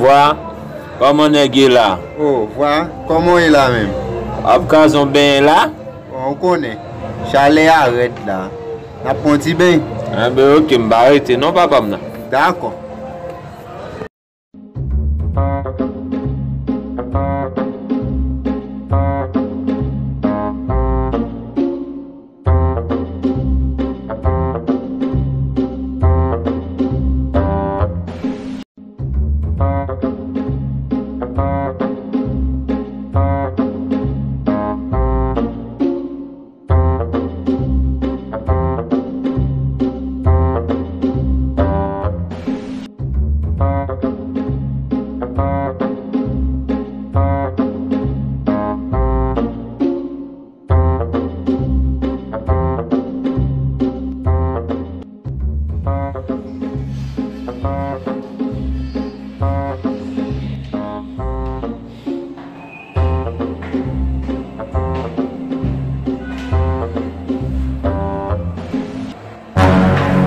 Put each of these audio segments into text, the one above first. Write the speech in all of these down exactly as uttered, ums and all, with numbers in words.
Vwa, kòman nèg ye la? O, vwa, kòman w ye la menm? W ap kraze yon benyen la? Bon, ou konnen, chalè a rèd la. N ap pran ti benyen. Enben, oke, m pa rete non, papa m nan. Dakò.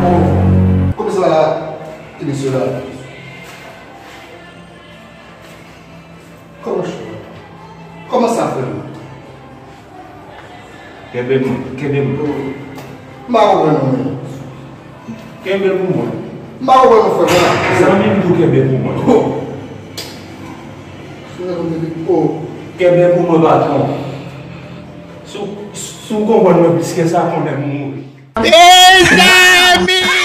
Oh, kòman sa, ti mesye la? Kòman, kòman sa, frè m? Kenbe m, kenbe m. M pa konprann ou menm. Kenbe pou mwen. M pa konprann ou, frè m, la. Zanmi m tou, kenbe pou mwen. Oh. Frè m, kenbe, oh. Kenbe pou mwen, patwon. Si w, si w konprann mwen plis ke sa, konnen m mouri. Mezanmi!